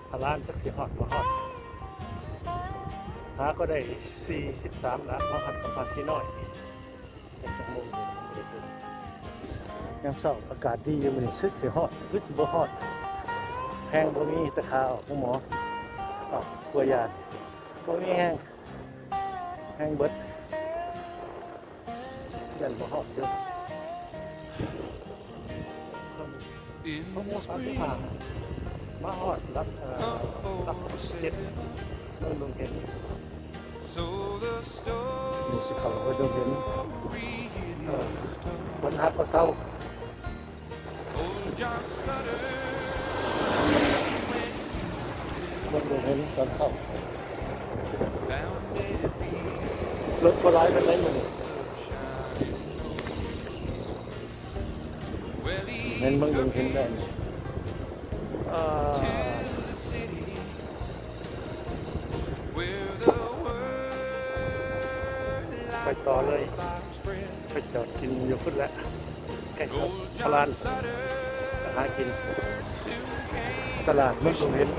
ພະລານຈັກຊິຮອດບໍ່ຮອດ ຫາກໍໄດ້ສີ່ສິບສາມລະ ມາຮອດກຳພັດທີ່ນ້ອຍ. ຍາມເຊົ້າອາກາດດີຢູ່ມື້ນີ້ ສຸດຊິຮອດ ສຸດຊິບໍ່ຮອດ ແຮງບໍ່ມີ ແຕ່ຄ່າອອກໂຮງໝໍ ອອກປົວຢາ ບໍ່ມີແຮງ ແຮງເບິດ ຢ້ານບໍ່ຮອດຢູ່. ຫົກໂມງສາມສິບຫ້າ ມາຮອດຫຼັກ ເອີ ຫຼັກເຈັດ ເມືອງດົງເຫັນ. ນີ້ຊິເຂົ້າໄປດົງເຫັນ ເອີ ຄົນຫາກໍເຊົາ ເມືອງດົງເຫັນຕອນເຊົ້າ ລົດບໍ່ຫຼາຍປານໃດມື້ນີ້. ແມ່ນເມືອງດົງເຫັນແລ້ວນີ້ ເອີ ໄປຕໍ່ເລີຍ ໄປຈອດກິນຢູ່ພຸ້ນແຫຼະ ໃກ້ກັບພະລານ ຫາກິນ ຕະຫຼາດເມືອງດົງເຫັນ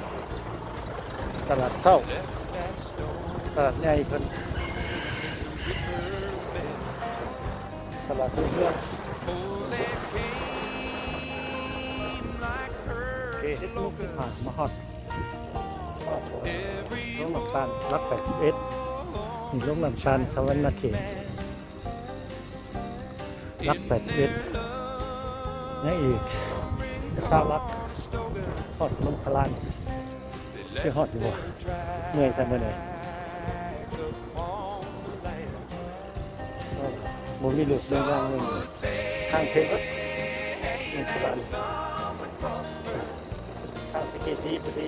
ຕະຫຼາດເຊົ້າ ຕະຫຼາດໃຫຍ່ເພິ່ນ ຕະຫຼາດໃນເມືອງ. ໂອເຄ ເຈັດໂມງສິບຫ້າ ມາຮອດ ຮອດໂຮງນ້ຳຕານຫຼັກແປດສິບເອັດ ນີ້ໂຮງນ້ຳຕານສະຫວັນນະເຂດ ຫຼັກແປດສິບເອັດ ຍັງອີກຊາວຫຼັກ ຮອດເມືອງພະລານ. ຊິຮອດຢູ່ບໍ່? ເມື່ອຍແທ້ມື້ນີ້ ບໍ່ມີລົດມີລາງເລີຍ ທາງເພງເບິດ ເມືອງພະລານ ທາງສະກີດີບໍ່ດີ.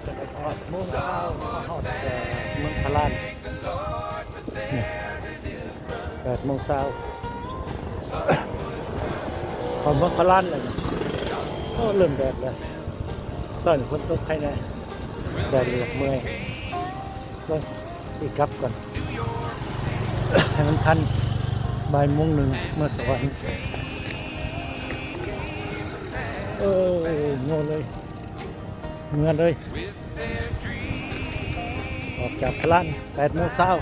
ແລ້ວກໍຮອດໂມງເຊົ້າ ມາຮອດ ເອີ ເມືອງພະລານ ນີ້ ແປດໂມງເຊົ້າ ຮອດເມືອງພະລານແລ້ວນີ້. ໂອ້ ເລີ່ມແດດແລ້ວ ຕອນຝົນຕົກໄຄແນ່ ແດດເຫຼືອກເມື່ອຍ. ເບິ່ງ ຊິກັບກ່ອນ ໃຫ້ມັນທັນ ບ່າຍໂມງໜຶ່ງ ເມືອງສະຫວັນ. ໂອ້ ໂງ່ເລີຍ ເມືອເລີຍ ອອກຈາກພະລານແປດໂມງເຊົ້າ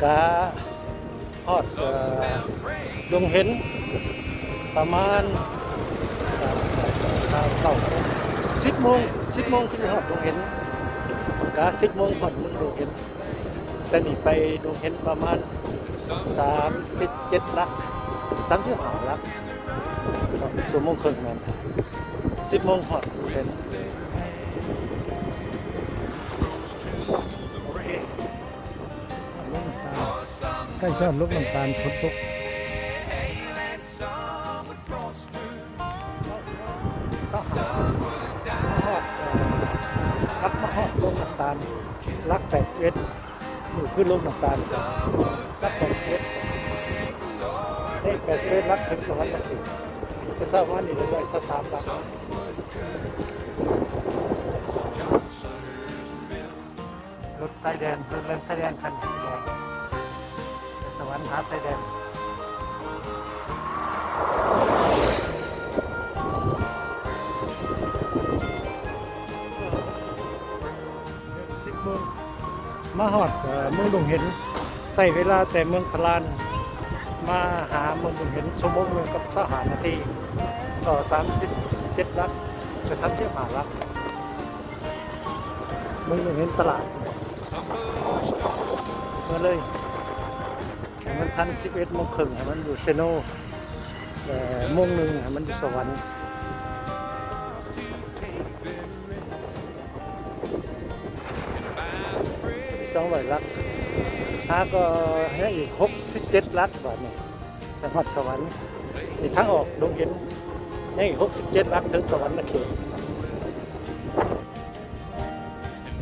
ກະ ຮອດ ເອີ ດົງເຫັນປະມານ ເອີ ເກົ້າ ເກົ້າ ສິບໂມງ ສິບໂມງ ຄືຮອດດົງເຫັນ ກະສິບໂມງຮອດເມືອງດົງເຫັນ. ແຕ່ນີ້ໄປດົງເຫັນປະມານສາມສິບເຈັດຫຼັກ ສາມສິບຫ້າຫຼັກ ຊົ່ວໂມງເຄິ່ງແມ່ນ ສິບໂມງຮອດດົງເຫັນ. ໂອເຄ ໃກ້ຊິຮອດໂຮງນ້ຳຕານ ຝົນຕົກ. ຊາວຫ້າ ມາຮອດ ເອີ ກັບມາຮອດໂຮງນ້ຳຕານຫຼັກແປດສິບເອັດ ນີ້ຄືໂຮງນ້ຳຕານຫຼັກແປດສິບເອັດ ເລກແປດສິບເອັດຫຼັກເຖິງສະຫວັນນະເຂດ. ແຕ່ເຊົ້າມານີ້ໄດ້ຮ້ອຍຊາວສາມຫຼັກ. ລົດຊາຍແດນ ລົດແລ່ນຊາຍແດນ ຄັນສີແດງ ໄປສະຫວັນຫາຊາຍແດນ. ສິບໂມງ ມາຮອດ ເອີ ເມືອງດົງເຫັນ ໃຊ້ເວລາແຕ່ເມືອງພະລານມາຫາເມືອງດົງເຫັນ ຊົ່ວໂມງໜຶ່ງກັບຊາວຫ້ານາທີ ຕໍ່ສາມສິບເຈັດຫຼັກ ໄປສາມສິບຫ້າຫຼັກ. ເບິ່ງເຫັນຕະຫຼາດ ມາເລີຍ ໃຫ້ມັນທັນສິບເອັດໂມງເຄິ່ງ ໃຫ້ມັນຢູ່ເຊໂນ ແຕ່ໂມງໜຶ່ງໃຫ້ມັນຢູ່ສະຫວັນ ສອງຮ້ອຍຫຼັກ ຫາກໍຍັງອີກຫົກສິບເຈັດຫຼັກບາດນີ້. ໄປຮອດສະຫວັນ ນີ້ທາງອອກດົງເຫັນ ຍັງອີກຫົກສິບເຈັດຫຼັກເຖິງສະຫວັນນະເຂດ. ດ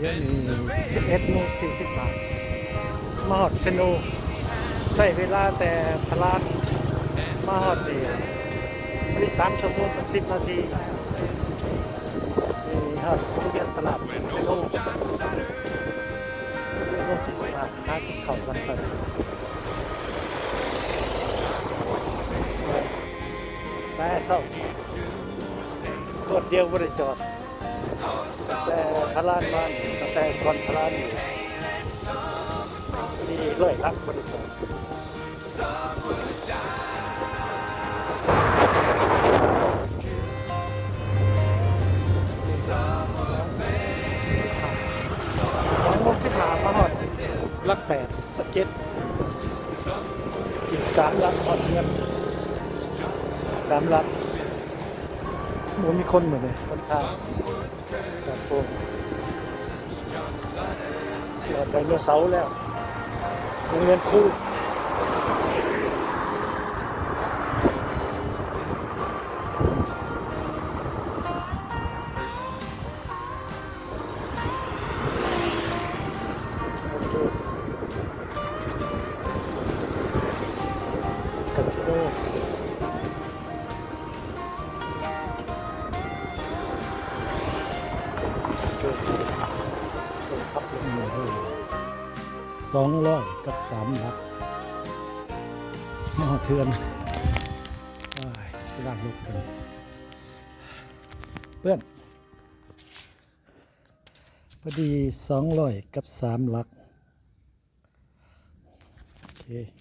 ຽວນີ້ສິບເອັດໂມງສີ່ສິບຫ້າ ມາຮອດເຊໂນ ໃຊ້ເວລາແຕ່ພະລານມາຮອດນີ້ ມີສາມຊົ່ວໂມງກັບສິບນາທີ. ນີ້ຮອດໂຮງຮຽນຕະຫຼາດເຊໂນ ເຂົ້າສຳຄັນ ແຕ່ເຊົ້າ ຮອດດຽວບໍ່ໄດ້ຈອດ ແຕ່ພະລານມານີ້ ຕັ້ງແຕ່ກ່ອນພະລານນີ້ ສີ່ຮ້ອຍຫຼັກບໍ່ໄດ້ຈອດ. ສອງໂມງສິບຫ້າມາຮອດຫຼັກແປດ ຫຼັກເຈັດ ອີກສາມຫຼັກຮອດເຮືອນ ສາມຫຼັກ ບໍ່ມີຄົນມື້ນີ້ ຄົນທາງ ຈອດໂພງ ຈອດໄດໂນເສົາແລ້ວ ໂຮງຮຽນຄູ. ກາສິໂນ ສອງຮ້ອຍກັບສາມຫຼັກ ມາຮອດເຮືອນ. ໂອ້ຍ ຊິລ້າງລົດກ່ອນ ເປື້ອນ. ພໍດີສອງຮ້ອຍກັບສາມຫຼັກ ໂອເຄ.